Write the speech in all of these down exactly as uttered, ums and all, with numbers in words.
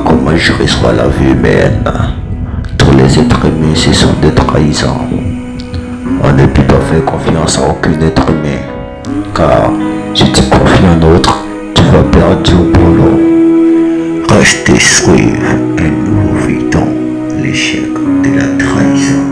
Comment je reçois la vie humaine. Tous les êtres humains, ce sont des trahisons. On ne peut pas faire confiance à aucun être humain, car si tu confies en autre, tu vas perdre du boulot. Restez suivre un nouveau feuilleton, l'échec de la trahison.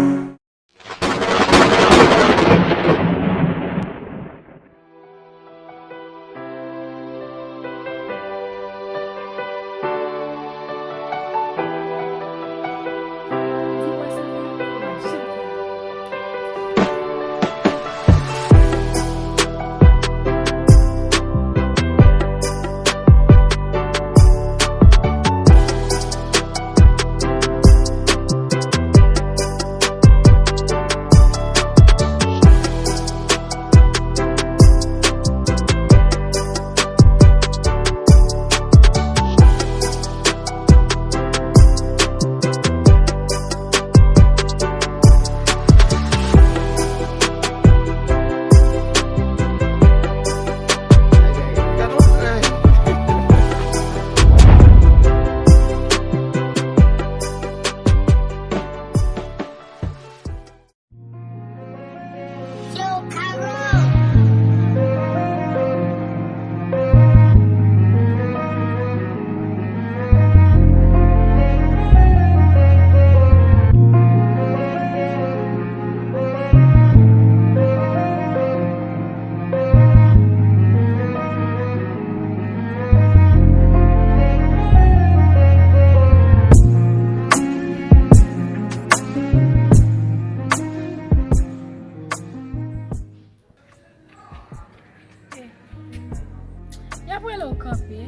Y ap rele w kanpe.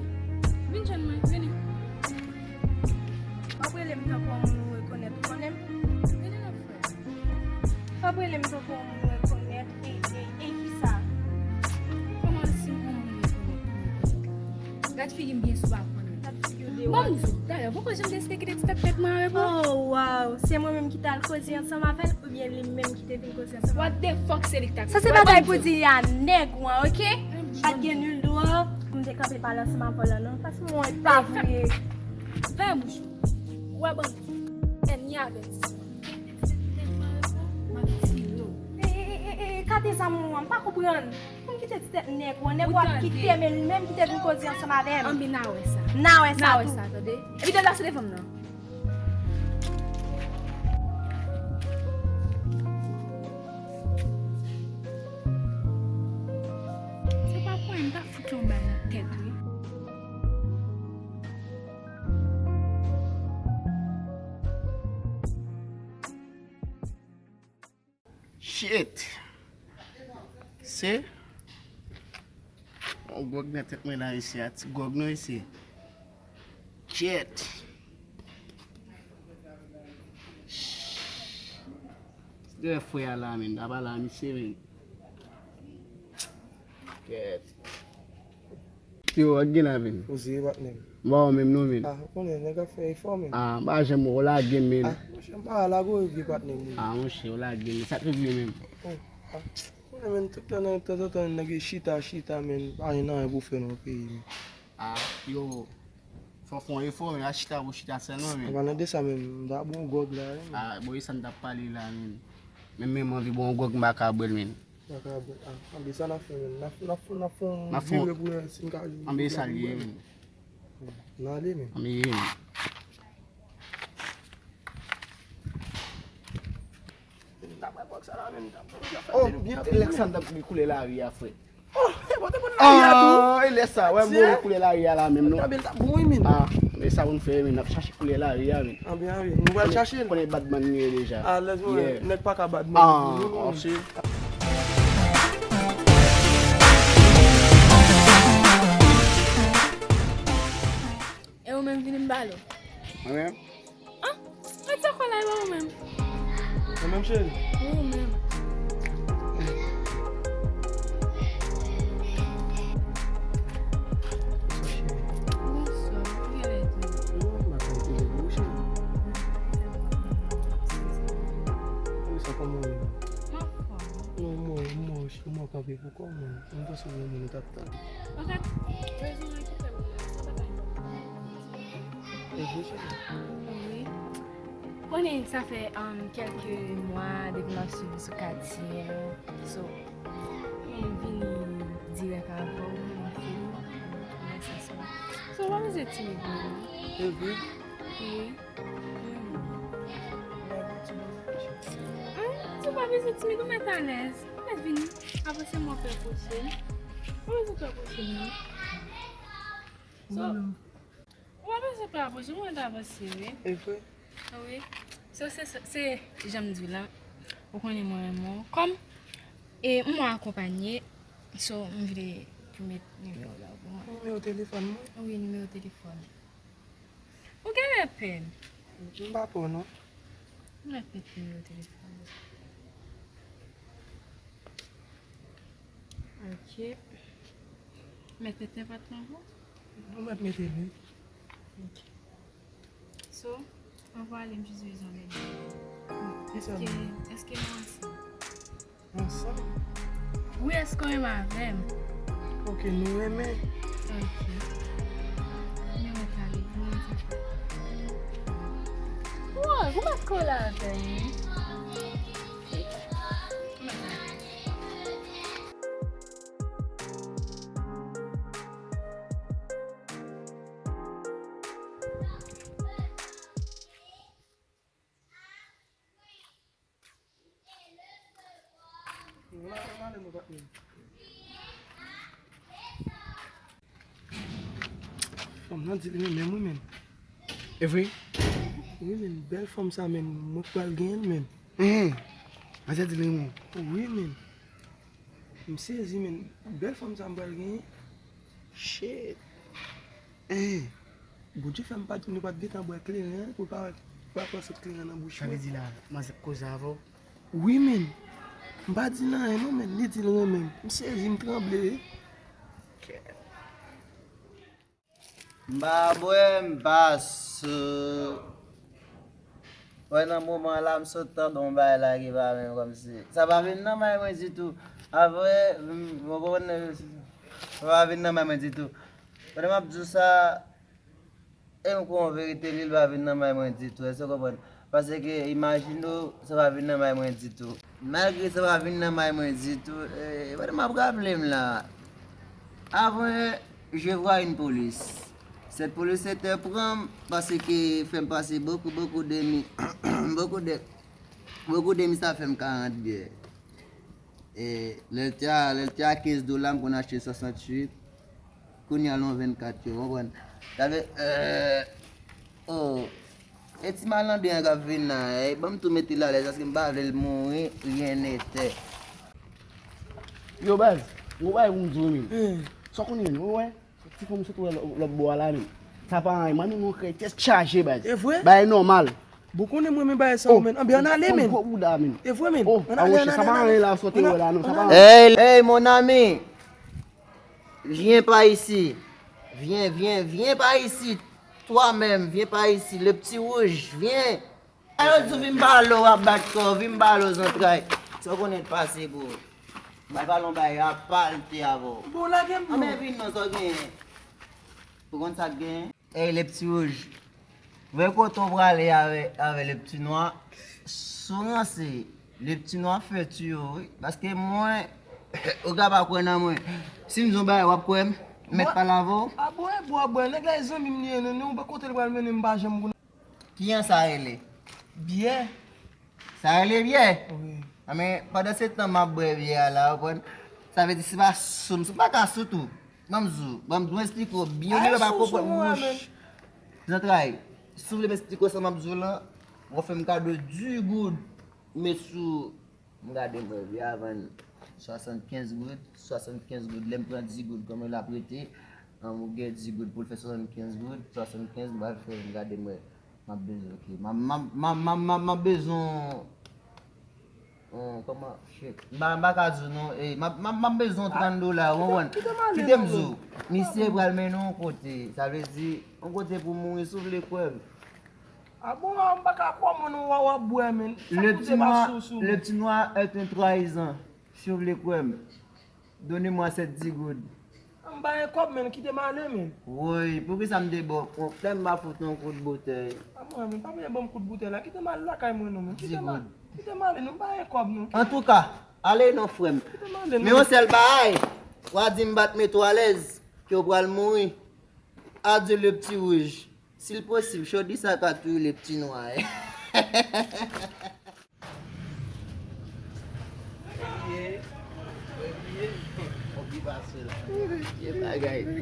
Vin jwenn mwen, vini. W ap rele m tankou yon moun ou rekonèt, ou konnen m? Vini non, frè. W ap rele m tankou yon moun ou rekonèt, e, e, e kisa? Kòman si yon moun ou rekonèt, ou rekonèt? Gad figi m byen sou balkon nan. Gad figi w deyò. Ban m di w, dayè, poko janm deside kite ti tèt nèg mwen avèk ou. Oh, wow! Se mwen menm ki t al koze ansanm avè l, oubyen li menm ki te vin koze ansanm avè l? What the fuck, se li k t ap... Sa se bagay pou di a nèg ou an, oke? Pa t gen nil dwa pou m te kanpe pale ansanm avè w la, non. Paske mwen pa vle. Fè bouch ou. Ou wè bandi. Ènmi avètisman. M ap tire w. E, e, e, e, e, kate zam ou an, m pa konprann. Pou m kite ti tèt nèg ou an, nèg ou ap kite, men li menm ki te vin koze ansanm avè m. Anben n a wè sa. N a wè sa tou. N a wè sa, tande. Epi dèyè se devan m nan. Se pa pwen, m ta fout yon bal nan tèt, wi. Shit. Se yon gwòg nan tèt mwen la isi a, ti gwòg non isi. Shit. Se frè a la, men, apa la, misye, men. Shit. Yo, wak gen la, men. Ou sere, patnè m. M pa wè w menm non, men. Ah, ou konnen, nèg ap fè efò, men. Ah, m pa janm wè w lage m, men. Ah, monchè, m pa lage w vye, patnè m. Ah, monchè, w lage m, men. Sa k rive, men? Oh, ah. Ou konnen, men, tout tan, tanzantan, nèg chita, chita, men. Pa gen anyen pou fè nan peyi, men. Ah, yo. Fò w fè yon efò, men. Pa chita pou chita sèlman, men. An palan de sa, men, m ta bon gwòg la, wi, men. Ah, bon, e sa n t ap pale la, men. Men, men, m anvi bon gwòg, m pa ka bwè l, men. N a ka bwè. Ah, anben sa n ap fè, men. N ap, n ap, n ap fè yon vire pou wè si n ka jwenn. Anben sa l ye, men. N ale, men. Anben ye, men. N ap wè bòk sa la, men. Oh, byen, lè sa n t ap koule lari a, frè. Oh, e bon, te konn lari a tou. Ah, e lè sa, wè, m koule lari a la, menm, non. Anben l t ap bon, wi, men. Ah, men sa pou n fè, men, n ap chache koulè lari a, men. Anben, anben. Nou pral chache l. Konnen Batman nou ye deja. Ah, lèz mwen, nèg pa ka Batman. Ah, ok. E ou menm, vini m pale w. Mwen menm? Ah, mwen te kwè la e pa ou menm. Ou menm, cheri? Wi, ou menm. Bonswa, cheri. Bonswa, ou gen lè tou. Non, m pa konn ki lè pou ou, cheri. Bonswa, kòman ou ye? M anfòm. Non, mwen, mwen, mwen kanpe pou kò mwen. Mwen panse ou gen moun ou t ap tann. Ou t ap bezwen mwen ki fè ou la, sa pa ta yon. E Wi. Konnen sa fè um, kèlke mwa depi m ap swiv ou sou katye. So, m vini dirèk avè w, m fini. Mèsi sou. So, w pa bezwen timid non. Evre? Wi. Ou pa bezwen timid, ou mèt alèz. Ou mèt vini. Apre se mwen pè pwoche. Ou pa bezwen pè pwoche non. So, ou pa bezwen pè pwoche, ou mèt avanse wi. Evre? Wi. So, se, se, se jan m di w la. Ou konnen mwen renmen w. Kòm e mwen akonpanye, so, m vle pou mèt nimewo la pou mwen. Nimewo telefòn mwen? Wi, nimewo telefòn. Ou genlè pè m. M pa pè w non. M mèt met nimewo telefòn. Ok. Mèt met nenpòt non pou? Ou mèt mete li. Ok. So, anvan ale m jis bezwen mèt. Èske, èske nou ansanm? Ansanm? Wi, èske w renmen avè m? Ok, nou renmen. Ok. Men mwen pale pou mwen di. Woy, ou mèt kole avè m wi. Fanm nan di li renmen m wi menn. Evre? Wi menn, bèl fanm sa menn, mwen k pral genyen l menn. Enhen. Manzè di li renmen w. Wi menn. M sezi menn, bèl fanm sa m pral genyen. Shit. Enhen. Bondye fè m pa t, nou pa t gentan bwè kleren an, pou l pa, pa pran sot kleren nan bouch mwen. Sa vle di la, manzè ap koze avè w? Wi menn. M pa di l anyen non menn, li di l renmen m. M sezi, m tranble wi. M pa bwè, m pa sou. Wè nan moman la m sot tande yon bagay la ki pa menm kòmsi. Sa pa vin nan may mwen ditou. Apre, m, mwen konprann sa pa vin nan may mwen ditou. Pandan m ap di w sa, e m kwè yon verite li, li pa vin nan may mwen ditou. Èske w konprann? Paske imajine w, sa pa vin nan may mwen ditou. Malgre sa pa vin nan may mwen ditou, e, pandan m ap raple m la, avan yè, je vois une police. Cette police était pran m paske fè m pase beaucoup, beaucoup de mi-, beaucoup de, beaucoup de mi sa fè m karant byè. E lè l te a, lè l te a kenz dola, m konn achte swasanntuit. Kounye a l yon vennkat yo, w konprann? Sa vle, euh, oh, e ti malandren an k ap vin la, e ban m tou mete l alèz, paske m pa vle l mouri, rien n'était. Yo, baz, yon bagay pou m di w, men. Sa w konnen, ou wè? Ti fanm sot wè lòt bò a la, men. Sa pa anyen, manmi, nou kreye tèt chaje, baz. E vre? Bagay nòmal. Bon, konnen mwen, men bagay sa, oh, men. Anben, ann ale, men. Gwo bouda, men. E vre, men. Oh, ann ale, ann ale, sa pa anyen la, sa w te wè la, non, sa pa anyen. Hey, hey, mon ami. Viens par ici. Viens, viens, viens par ici. Toi-même, viens par ici. Le petit rouge, viens. Ayo di w vin pale w ap bat kò w, vin pale w zantray. Sa w konnen pase bro. Bay pale yon bagay apa l te avè w. Bon, lage m non. Anben vin non, sa w genyen. Ou konn sa k genyen? Ey, le petit rouge. Vre kote w prale avè, avè le petit noir. Si w ranse, le petit noir fè tiyo wi. Paske mwen, ou ka pa kwè nan mwen. Si m di yon bagay, w ap kwè m? M mèt pale avè w? A bon, e bò, bò, nèg la e zanmi m li ye, non, non, kote l pral mennen m pa janm konnen. Kijan sa rele? Byè. Sa rele byè? Wi. A men, pandan se tan m ap bwè byè a la, ou konprann? Sa vle di, se pa sou m, sou m pa ka sou tou. Ban m di w, ban m di w, esplike w byen, ou genlè pa konprann bouch. Zantray, si w vle m esplike w sa m ap di w lan, w ap fè m kado dis goud, men sou M gade m wè, li a vann swasannkenz goud, swasannkenz goud, lè m pran dis goud, kòman l ap rete? An, ou gen dis goud pou l fè swasannkenz goud, swasannkenz, m pral fè, m gade m wè, m ap bezwen, ok, m ap, m ap, m ap, m ap, m ap, m ap bezwen, yon, kòman, shit, m pa, m pa ka di w non, e, m ap, m ap, m ap bezwen yon trant dola, ou konprann? Kite m di w, misye pral mennen w yon kote, sa vle di, yon kote pou mouri, si w vle kwè m. A bon, a, m pa ka kwè w, w ap bwè, men. Sa koze pa sou, sou, le petit noir est un trahison, si w vle kwè m. Donnez-moi cette dix goud. M Pa gen kòb, men, kite m ale, men. Woy, poukisa m te ba w kòb? Lè m pa fout yon kout boutèy. A mwen, men, pa vin ban m kout boutèy la. Kite m ale lakay mwen, non, men. Kite m ale. Kite m ale, non, m pa gen kòb, non. Antouka, ale non, frè m. Kite m ale, non. Men yon sèl bagay, w a di m pa t mete w alèz, ke w pral mouri. Adye, le pti wouj. Si l posib, chòdi sa ka touye le pti nwa.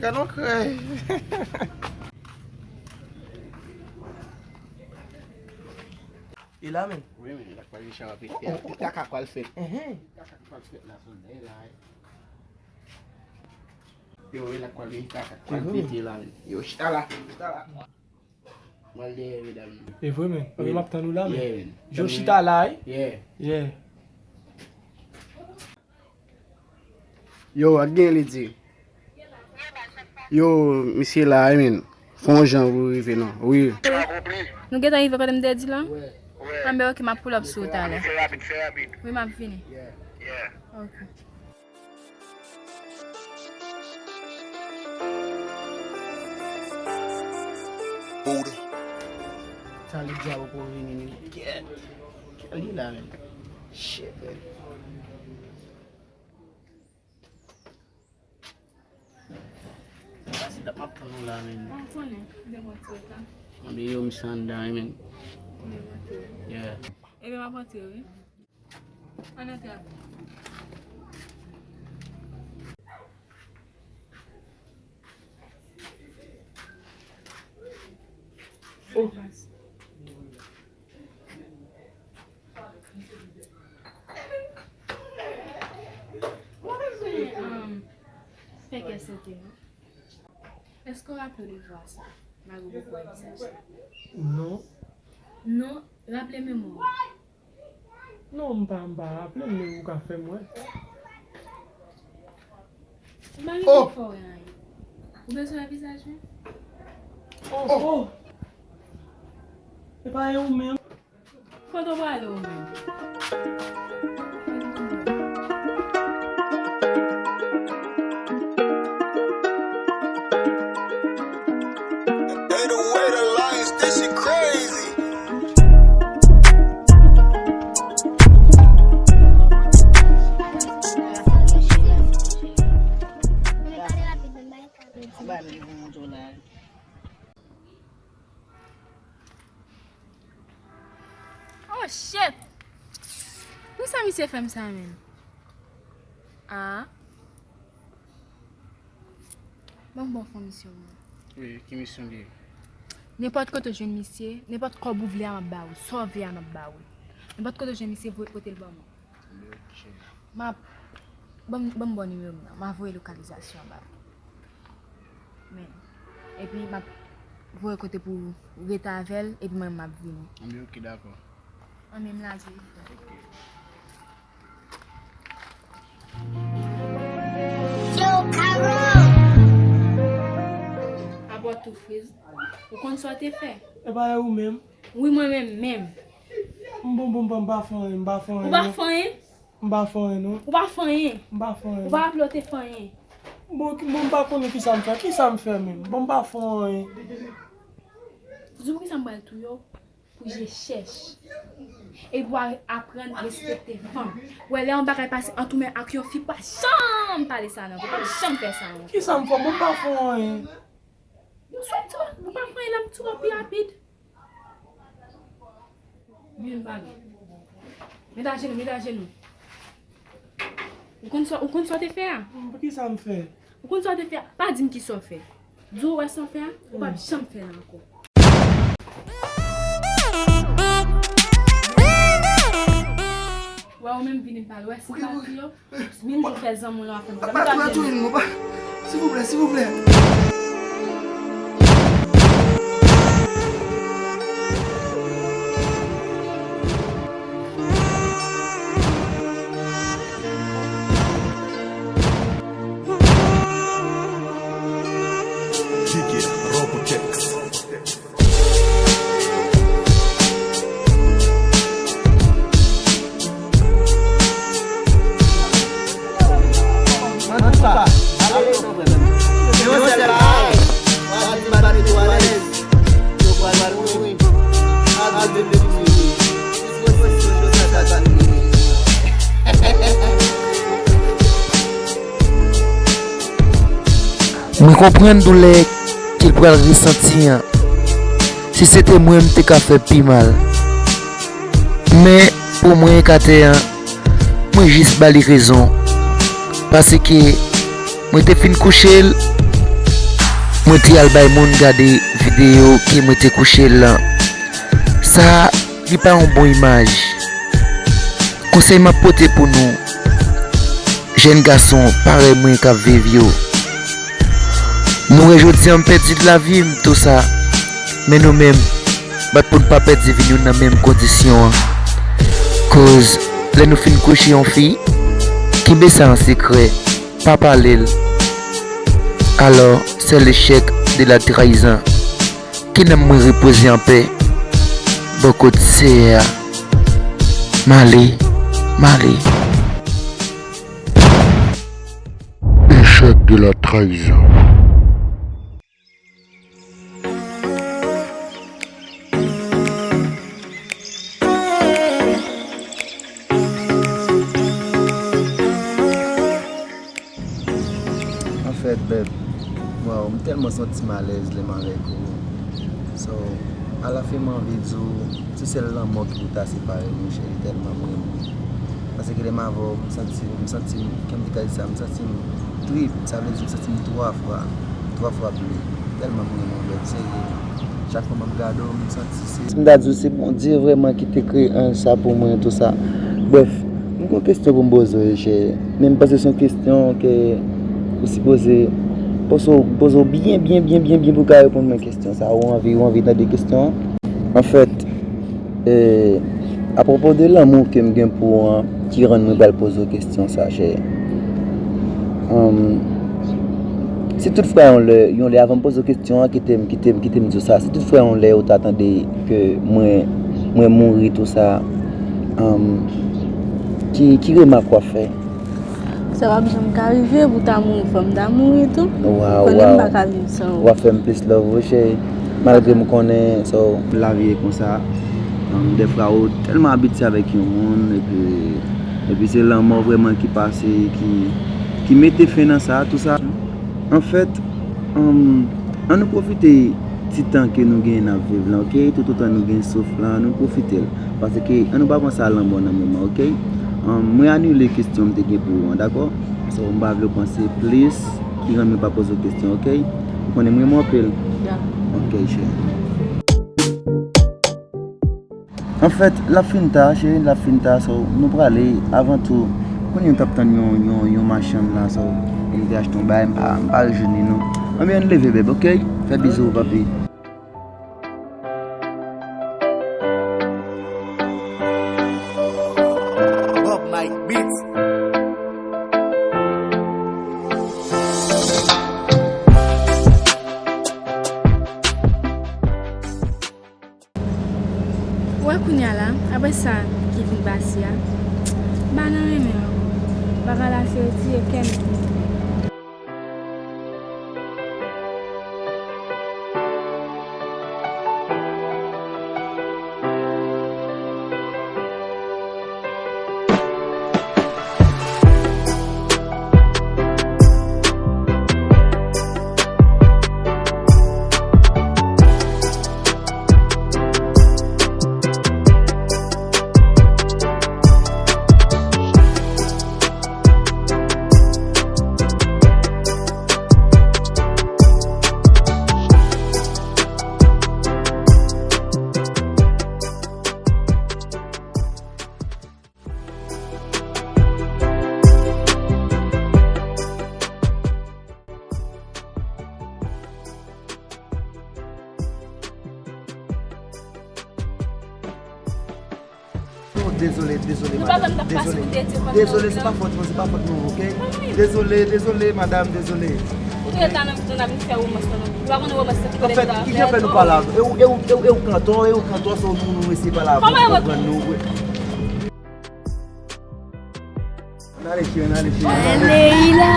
Gad yon krèy. E la, men. Wi, men, l ap pral riche rapid. Ki kaka k pral fèt? Enhen. Ki kaka k pral fèt la, sou nèg la, wi. Yo, e la k pral gen kaka k pral pete la, men. Yo, chita la, chita la. Mwen al dèyè, medam. E vre, men. Anben, m ap tann ou la, men. Yeah, man. Yo, chita la, wi. Yeah. Yeah. Yo, ak gen li di. Yo, misye la, I mean, fè yon jan pou rive, non. Wi. Nou gentan rive kote m te di la? Anben, ok, m ap pull up sou ou talè. Fè rapid, fè rapid. Wi, m ap vini. Yeah. Ok. Sa li di a poko vini, men. Kèt. Kèt li la, men. Shit, man. Sa se dat m ap tann ou la, men. M konnen, de mwen ti la. Anben yo, misye anndan, men. De mwen ti. Yeah. Ebyen, m ap antre, wi. Ann antre avè m. Oh. Ou pa konnen, um, fè kè sote, non? Èske w raple w de vwa sa? Malgre w poko wè vizaj la. Non. Non, raple memwa w. Non, m pa, m pa raple m, men ou ka fè m wè. M pa gen pou fè w wè anyen. Ou bezwen wè vizaj mwen? Oh, oh! E pa e ou menm? Kote w prale ou menm? Hey, the way the lions, this shit crazy. Oh shit! Poukisa misye fè m sa menm? Ah. Bon, bon, fè misyon mwen. Wi, ki misyon li ye? Nenpòt kote w jwenn misye, nenpòt kòb ou vle a m ap ba ou, sa w vle a m ap ba ou. Nenpòt kote w jwenn misye, voye pote l ban mwen. Ok. M ap, ban m, ban m ba w nimewo m nan, m a voye lokalizasyon an ba ou. Men, epi m ap voye kote pou w rete avè l, epi mwen m ap vini. Anben, ok, dakò. Anben, m la di. Ok. Yo, Karo! Apa w tou friz. Ou konn sa w te fè? E pa e ou menm? Wi, mwen menm, menm. M bon, bon, bon, m pa fè anyen, m pa fè anyen. Ou pa fè anyen? M pa fè anyen, non. Ou pa fè anyen? M pa fè anyen. Ou pa raple w te fè anyen? Bon, ki, bon, m pa konnen kisa m fè. Kisa m fè menm? Bon, m pa fè anyen. Di w poukisa m pral touye w? Pou je chèch. E pou a-, aprann respekte fanm. Wè, lè yon bagay pase ant ou menm ak yon fi, pa janm pale sa nan vo, pa janm fè sa ankò. Kisa m fè? Bon, m pa fè anyen. Ou sot twò, ou pa fè anyen la, m twò pi rapid. Vin pale. Met ajenou, met ajenou. Ou konn sa, ou konn sa w te fè a? Kisa m fè? Ou konn sa w te fè a? Pa di m kisa w fè. Di w wè sa w fè a, ou p ap janm fè l ankò. Wè, ou menm vini pale. Wè, si pa di yo, menm jan w fè zanmi w lan ap fè m pwoblèm. Pa touye m, non, pa. Silvouplè, silvouplè. Kiki Robotex. Antouka, ale letan, frè m. Konprann doulè ke l pral resanti an. Si se te mwen, m te ka fè pi mal. Men, pou mwen, Katè an, mwen jis ba li rezon. Paske mwen te fin kouche l, mwen te al bay moun gade videyo ke mwen te kouche l lan. Sa, li pa yon bon imaj. Konsèy m ap pote pou nou, jèn gason parèy mwen k ap viv yo. Nou wè jodi an m pèdi lavi m, tou sa. Men nou menm, bat pou n pa pèdi vi nou nan menm kondisyon an. Koz, lè nou fin kouche yon fi, kenbe sa an sekrè, pa pale l. Alò, c'est l'échec de la trahison. Ke nanm mwen repoze anpè bò kot Seyè a. M ale, m ale. Échec de la trahison. Anfèt, bèb, waw, m tèlman santi m alèz lè m avèk ou. So, alafen m anvi di w, se sèl lanmò ki pou ta separe nou, cheri, tèlman m renmen w. Paske lè m avè w, m santi, m santi m, kòman m te ka di sa, m santi m trip, sa vle di m santi m twa fwa, twa fwa plis. Tèlman m renmen w, bèb, serye. Chak fwa m ap gade w, m santi se. Si m ta di w se Bondye vrèman ki te kreye anj sa pou mwen, tou sa. Brèf, m gon kesyon pou m poze w, cheri. Men m panse se yon kesyon ke ou sipoze poze w, poze w byen, byen, byen, byen, byen pou w ka reponn mwen kesyon sa. Ou anvi, ou anvi tande kesyon an? Anfèt, e, apwopo de lanmou ke m gen pou ou an, ki rann mwen pral poze w kesyon sa, cheri. Ann, si toutfwa yon lè, yon lè avan m poze w kesyon an, kite m, kite m, kite m di w sa. Si toutfwa yon lè ou ta tande ke mwen, mwen mouri tou sa, ann, ki, ki remak w ap fè? Sa p ap janm ka rive pou ta mouri, fò m ta mouri tou. Waw, konnen m pa ka viv san ou. W ap fè m plis love wi, cheri. Malgre m konnen sa w lavi e konsa. Ann, dèfwa ou tèlman abitye avèk yon moun, epi, epi se lanmò vrèman ki pase, ki, ki mete fen nan sa, tou sa. Anfèt, ann, ann nou pwofite ti tan ke nou genyen n ap viv lan, oke? Toutotan nou gen souf lan, ann nou pwofite l. Paske ann nou pa panse a lanmò nan moman, oke? Ann, mwen anile kesyon m te gen pou ou an, dakò? So, m pa vle w panse plis, ki rann mwen pa poze w kesyon, oke? Ou konnen m renmen w anpil. Dakò. Oke, cheri. Anfèt, l ap fin ta, cheri, l ap fin ta, so, nou prale, avan tou, kounye a m t ap tann yon, yon, yon machann la, so, li te achte yon bagay, m pa, m pa rejwenn li non. Anben, ann leve, bèb, oke? Fè bizou, papi. Bob Mike Beats. Ou wè kounye a la, apre sa ki vin pase a, m pa nan renmen ankò. Bagay la se retire kè m. Oh, dezole, dezole, madanm. Dezole. Dezole, se pa fòt mwen, se pa fòt nou, oke? Dezole, dezole, madanm, dezole. Ou te rete nan mitan, n ap fè womans lan, non. Ou pa konnen womans lan ki kote l ta fèt. Anfèt, ki jan fè nou pale avè w? E ou, e ou, e ou kanton, e ou kanton, se yon moun ou eseye pale avè w pou konprann nou. Ann ale, cheri, ann ale, cheri, ann ale. Leila!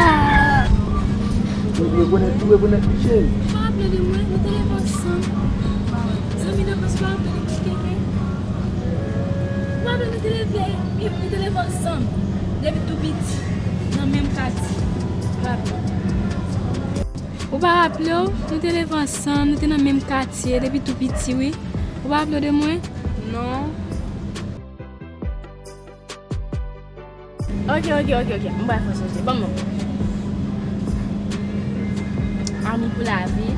Nou rekonèt, nou rekonèt li, cheri. Ou pa raple de mwen, nou te leve ansanm. Zanmi nan plas pa raple de mwen, kenbe. Ou pa raple nou te leve, nou te leve ansanm. Depi tou piti, nan menm katye. Ou raple. Ou Pa raple w, nou te leve ansanm, nou te nan menm katye depi tou piti, wi. Ou pa raple w de mwen? Non. Ok, ok, ok, ok. M pral fè w sonje. Ban m non. Amour pour la vie.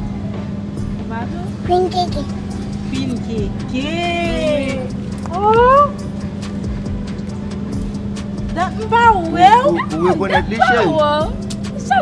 Ou pa raple w? Queen Keke. Queen Keke. Oh! Dat m pa wè w. Ou, ou, ou rekonèt li, cheri? M pa wè w. Sa,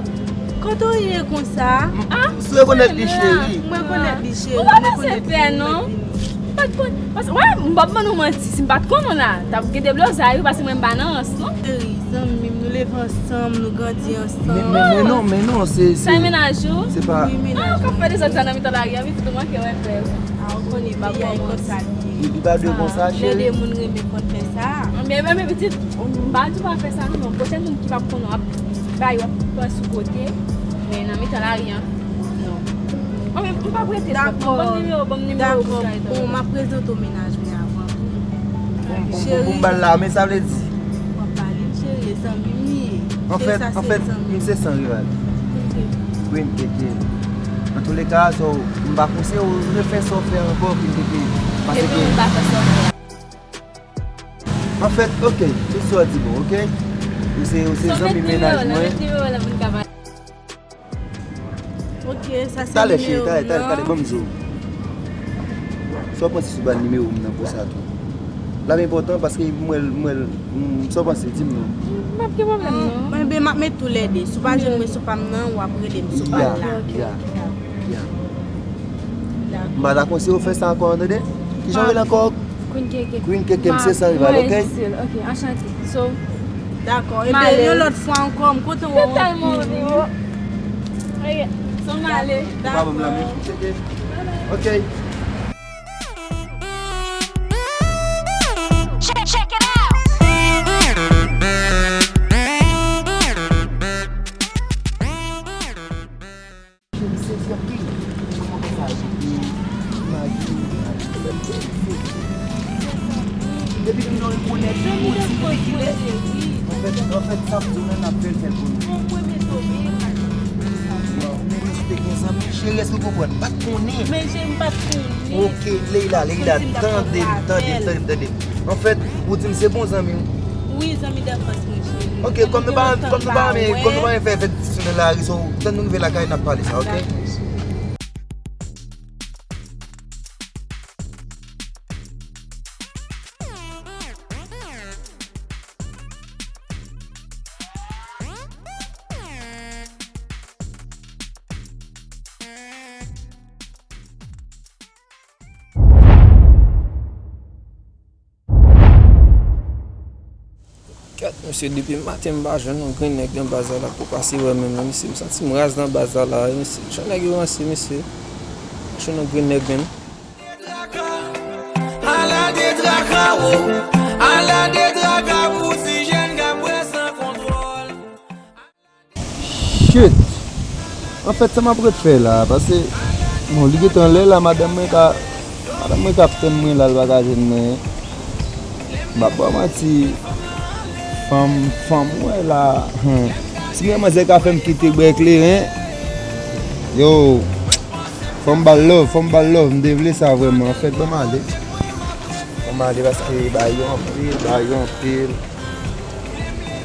kote w ye konsa? Ah, si w rekonèt li, cheri. M rekonèt li, cheri. Ou pa panse fè, non? M pa t konn, paske, wè, m p ap ban nou manti, si m pa t konnen w la, t ap gen deblozay, wi, paske mwen m pa nan rans, non. Cheri, zanmi m, nou leve ansanm, nou grandi ansanm. Men, men, men non, men non, se, se, sa e mennaj ou? Se pa. Wi, mennaj mwen. Ah, w ka fè dezòd sa nan mitan lari a, wi, pitit ou manke wè klè, wi. Ah, ou konnen peyi a e konsa li ye. Li, li pa dwe konsa, cheri. Lè de moun renmen konn fè sa. Men, men, men, pitit, m pa di w pa fè sa, non, men pwochèn moun ki p ap konnen w ap bay, w ap pran sou kote, men nan mitan lari a, non. Mwen menm, m p ap rete twòp, non. Ban m nimewo, ban m nimewo pou sa. Dakò. Bon, m ap prezante w mennaj mwen avan tou. Pou, pou, pou, pou m ba l la, men sa vle di. W ap ba li l, cheri, e zanmi m li ye. Anfèt, anfèt, m se san rival. Queen Keke. Antouleka, so, m pa konse ou refè sa w fè ankò, Queen Keke. Paske. Epi m pa fè sa w fè a. Anfèt, ok, tout sa w di bon, ok? Ou se, ou se zanmi mennaj mwen. Ok, sa se nimewo m nan. Talè, cheri, talè, talè, talè, ban m di w. Sa w panse si w ba l nimewo m nan pou sa tou? L ap enpòtan paske m wè l, m wè l, m, sa w panse, di m non. M p ap gen pwoblèm non. Mwen, ben, m ap met toulède. Si w pa jwenn mwen sou pa m nan, w ap rele m sou pa m la. Ya, ya, ya. Dakò. M pa ta konse w fè sa ankò, tande? Kijan w rele ankò? Queen Keke. Queen Keke, m se san rival, ok? Ok, anchante. So, dakò. Ebyen, yon lòt fwa ankò, m kontan wè w. Totalman, Rodrigo. Ok. So, m ale. Dakò. Pa pwoblèm, ok. Check, check it out. Cheri, sezi anpil. Kòman sa ye? Imajine, imajine. Depi kilè w rekonèt li, ou di depi kilè? Anfèt, anfèt, sa m di w la, n ap fè l, fè l pou nou. Waw, men si w te gen zanmi, cheri, èske w konprann? M pa t konnen. Men cheri, m pa t konnen. Ok, Leila, Leila, tande m, tande m, tande m, tande m. Anfèt, ou di m se bon zanmi w. Wi, zanmi danfans mwen, cheri. Ok, kòm nou pa, kòm nou pa renmen, kòm nou pa renmen fè, fè diskisyon nan lari, so, tann nou rive lakay, n ap pale sa, ok? Dakò, cheri. Kèt, mesye, depi maten m pa jwenn yon grenn nèg nan baz la, la pou pase wè menm nan, mesye, m santi m raz nan baz la, la, mesye. Jan nèg yo ranse, mesye. Jwenn yon grenn nèg menm. Ala de traka, wo. Ala de traka pou ti jèn k ap bwè san kontwòl. Shit! Anfèt, sa m ap ret fè la, paske, bon, li gentan lè la, madanm mwen ka, madanm mwen ka ap tann mwen la, l pa ka jwenn mwen. M p ap ba w manti, fanm, fanm, m wè la, hmm. Si gen manzè ka fè m kite bwè kleren, yo, fò m ba l love, fò m ba l love, m te vle sa vrèman. Anfèt, ban m ale. Ban m ale paske bagay yo anpil, bagay yo anpil.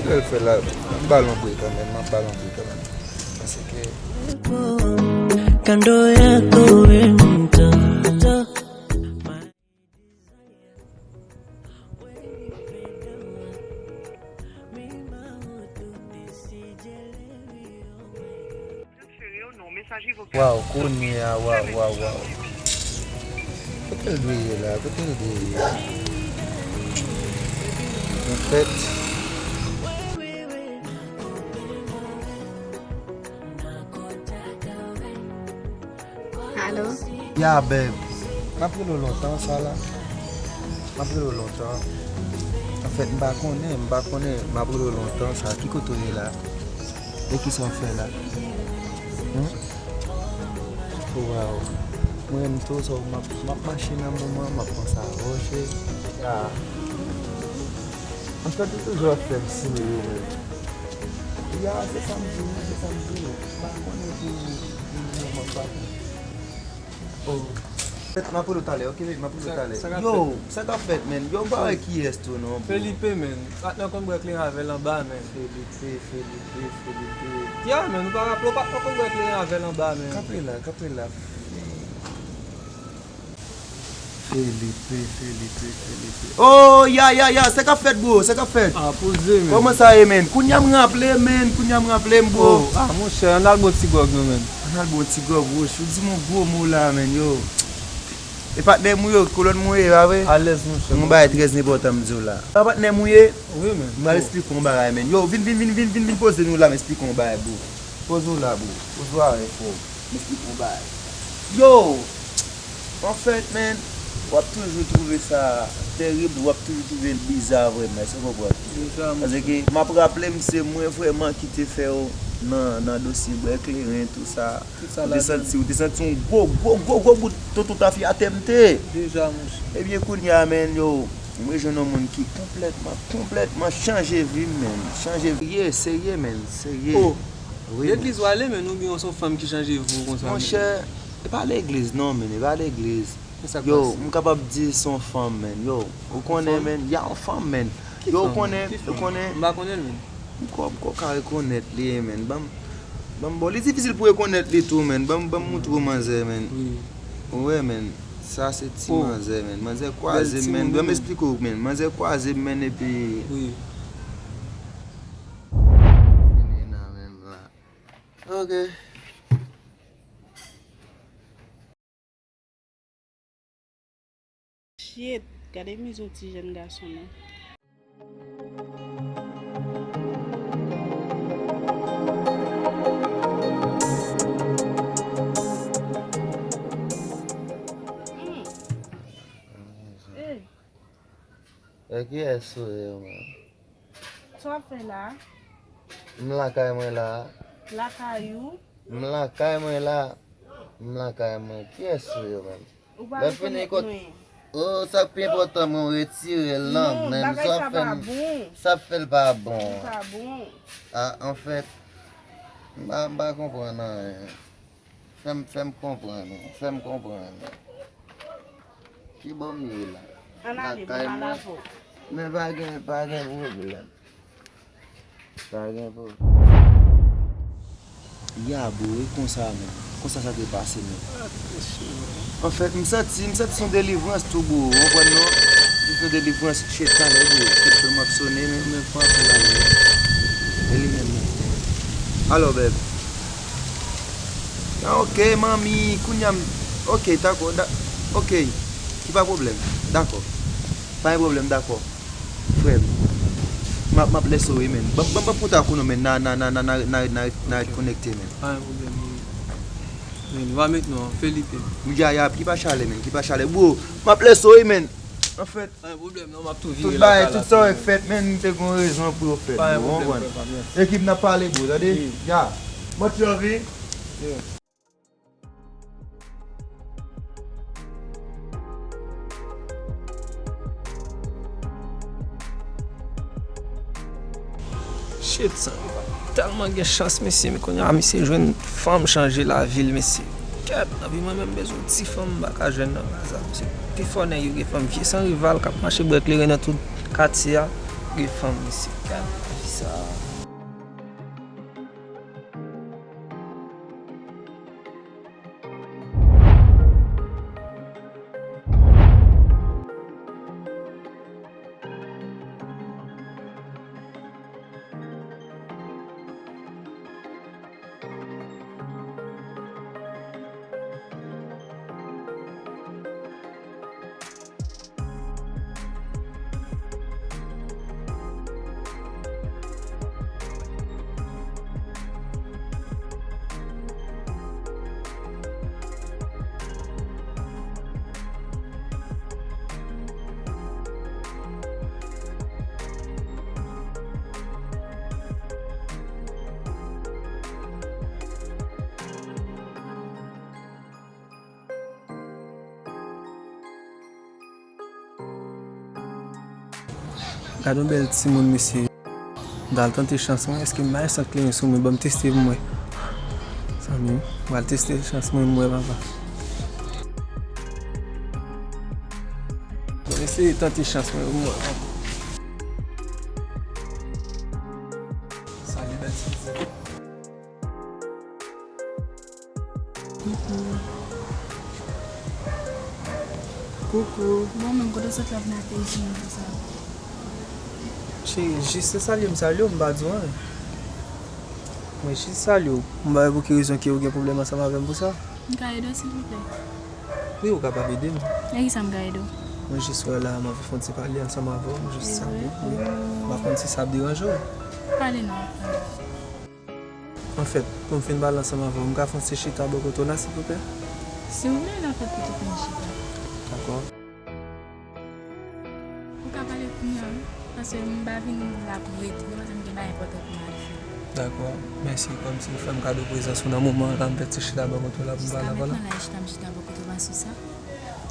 Lè l fè la, m ba l yon break kanmenm, m ap ba l yon break kanmenm. Paske. Kando yako wemto. Waw, kounye a, waw, waw, waw. Kote l dwe ye la? Kote l dwe ye? Anfèt. Alo? Ya, babe. M ap rele w lontan, sa la. M ap rele w lontan. Anfèt, m pa konnen, m pa konnen. M ap rele w lontan, sa. Ki kote w ye la? E kisa w fè la? Hmm? Waw. Mwen menm tou, so, m ap, m ap mache nan moman, m ap panse a Roger. Ya. Anfèt, ou toujou ap fè m souri, wi. Ya, se sa m di w, se sa m di w. M pa konnen pou, pou mouvman k pa fè. Oh. M ap rele w talè, oke, baby, m ap rele w talè. Sa, sa k ap fèt? Yo, sa k ap fèt, menn? Yo, m pa wè kiyès tou, non, bro. Felipe, menn. Patnè w konn bwè kleren avè l anba, menn. Felipe, Felipe, Felipe. Ya, menn, ou pa raple w patnè w konn bwè kleren avè l anba, menn. Kanpe la, kanpe la. Felipe, Felipe, Felipe. Oh, ya, ya, ya, sa k ap fèt, bro, sa k ap fèt? Ah, poze, menn. Kòman sa ye, menn? Kounye a m raple, menn, kounye a m raple, m, bro. Oh, ah, monchè, ann al bon ti gwòg, non, menn. Ann al bon ti gwòg, bro. Ou di m yon gwo mo la, menn, yo. E patnè m ou ye, kolòn m ou ye, pa vre? Alèz, monchè. Yon bagay trè enpòtan m di w la. Sa patnè m ou ye? Wi, menn. M pral esplike w yon bagay, menn. Yo, vin, vin, vin, vin, vin, vin poze nou la, m esplike w yon bagay, bro. Poze w la, bro. Poze w avè fò. M esplike w yon bagay. Yo! Anfèt, menn, w ap toujou twouve sa terib, w ap toujou twouve l biza vrèman, èske w konprann? Biza, monchè. Paske m ap raple m, se mwen vrèman ki te fè w nan, nan dosye bwè kleren, tou sa. Tout sa ladan. Ou te santi, ou te santi yon gwo, gwo, gwo, gwo bout tonton tafyatè m te. Deja, monchè. Ebyen, kounye a, menn, yo, m rejwenn yon moun ki konplètman, konplètman chanje vi m, menn. Chanje vi. Serye, serye, menn, serye. Oh. Wi, legliz ou ale, menn, oubyen w se yon fanm ki chanje vi w konsa, menn? Monchè, e pa legliz, non, menn, e pa legliz. Yo, m kapab di se yon fanm, menn. Yo, ou konnen, menn, y a yon fanm, menn. Yo, ou konnen, ou konnen. M pa konnen l, menn. M kwè, m kwè w ka rekonèt li, menn. Ban m, ban m, bon, li difisil pou rekonèt li tou, menn. Ban m, ban m moutre w manzè, menn. Wi. Ou wè, menn. Sa se ti manzè, menn. Manzè kwaze m, menn. Ban m esplike w, menn. Manzè kwaze m, menn, epi... Wi. Fini nan menm la. Ok. Shit, gade mizè yon ti jèn gason non. Hmm. Hey. E kiyès ou ye, man? Sa w ap fè la? M lakay mwen la. Lakay ou? M lakay mwen la. M lakay mwen. Kiyès ou ye, man? Ou pa rekonèt mwen. Oh, sa k pi enpòtan, mwen retire l nan men m. Non, bagay sa pa bon. Sa fè l pa bon. Li pa bon. Ah, anfèt, m pa, m pa konprann anyen. Fè m, fè m konprann, fè m konprann. Ki bò m ye la? Ann ale, lakay mwen. Men pa gen, pa gen pwoblèm. Pa gen pwoblèm. Ya, bro, e konsa, menn. Konsa sa te pase, menn. Anfèt, m santi, m santi se yon delivrans tou, bro. Ou konprann, non? M santi se yon delivrans. Shit, talè, bro. Telefòn mwen ap sone, men, men pran apèl la, men. E li menm, men. Alo, bèb. Ah, ok, manmi, kounye a m, ok, dakò, da-, ok. Ki pa pwoblèm. Dakò. Pa gen pwoblèm, dakò. Frè m, m ap, m ap lèse w wi, menn. Ban, ban, ban kontak ou non, menn. N a, n a, n a, n a, n a, n a, n a ret konekte, menn. Pa gen pwoblèm, wi. Menn, w a met non an, Felipe. Ya, ya, ki pa chalè, menn, ki pa chalè. Bro, m ap lèse w wi, menn. Anfèt, pa gen pwoblèm, non, m ap tou vire lakay la. Tout bagay, tout sa w wè k fèt, menn, m te gen rezon pou yo fèt, bro, w konprann. Pa gen pwoblèm, frè, pa gen. Ekip, n ap pale, bro, tande? Wi. Ya. Much love, wi. Yeah. Shit, sa tèlman gen chans, mesye, men kounye a, misye jwenn fanm chanje lavi l, mesye. Kèt, epi mwen menm bezwen ti fanm, m pa ka jwenn nan raza, mesye. Pifò nèg yo gen fanm, vye san rival k ap mache bwè kleren nan tout katye a, gen fanm, mesye. Kèt, lavi sa. Gad yon bèl timoun, mesye. M t al tante chans mwen, èske m bay sant kleren sou mwen, ban m teste pou mwen. Zanmi, m pral teste chans mwen, m wè papa. Mwen eseye tante chans mwen, m wè papa. Salut, belle Suzy. Koukou. Koukou. Bon, menm kote w sot la vin ateri sou mwen konsa? Cheri, jis se salye m salye w, m pa di w anyen. Mwen jis salye w. M pa wè pou ki rezon ke ou gen pwoblèm ansanm avè m pou sa. M ka ede w, silvouplè? Wi, ou kapab ede m. Nan kisa m ka ede w? Mwen jis wè la, m anvi fè yon ti pale ansanm avè w, m jis salye w, wi. M pa konn si sa ap deranje w. Pale non. Anfèt, pou m fin pale ansanm avè w, m ka fè yon ti chita bò kote w la, silvouplè? Si w vle, n ap fè kote pou n chita. Dakò. Ou ka pale kounye a, wi, paske m pa vin la pou m rete, se paske m gen bagay enpòtan pou m al fè. Dakò, mèsi, kòmsi ou fè m kado prezans ou nan moman an la, m fè ti chita bò kote w la pou m pale avè w la. Jiska mentnan la, e chita m chita bò kote w, pa sou sa?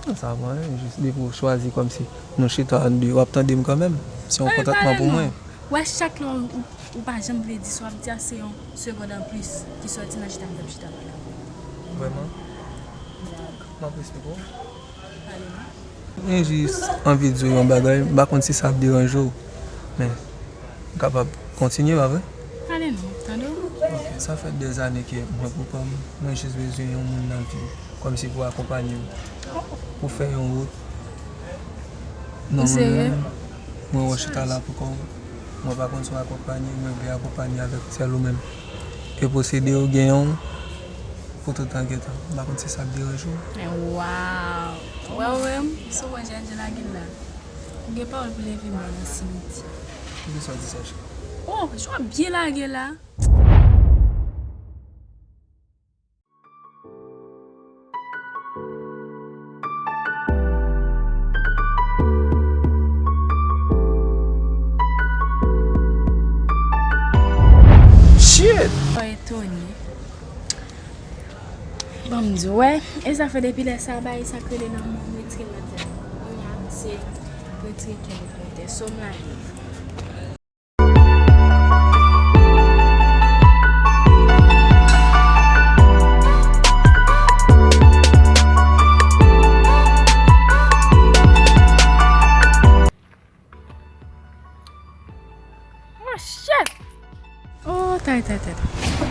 Non, sa pa anyen, jis depi w chwazi kòmsi nou chita ann de, w ap tande m kanmenm. Se yon kontantman pou mwen. Ou wè, chak lè ou, ou pa janm vle di sa w ap di a, se yon segond anplis ki sòti nan chita m t ap chita pale avè w. Vrèman? M ap respekte w. Pale non. Mwen jis anvi di w yon bagay, m pa konn si sa ap deranje w, men m kapab kontinye, pa vre? Pale non, m ap tande w. Ok, sa fè dèzane ke mwen pou kò m, mwen jis bezwen yon moun nan vi m, kòmsi pou akonpanye m, pou fè yon wout. Non, ou serye? Mwen wè w chita la pou kò w. Mwen pa konn si w akonpanye, mwen vle akonpanye avèk sèl ou menm. E posede w genyen w pou tout tan gen tan. M pa konn si sa ap deranje w. Men waw! Wè w menm, si w wè jan jan lage l la, ou gen pawòl pou leve mò nan simitye. Poukisa w di sa, cheri? Oh, jan w ap byen lage la. Shit! Mwen etone. Bon, m di w, wè, e sa fè depi lè sa, bagay sa k rele lanmou, m retire l nan tèt mwen. Kounye a, se retire kè m nan tèt. So, m lage. Oh, shit! Oh, tay, tay, tay.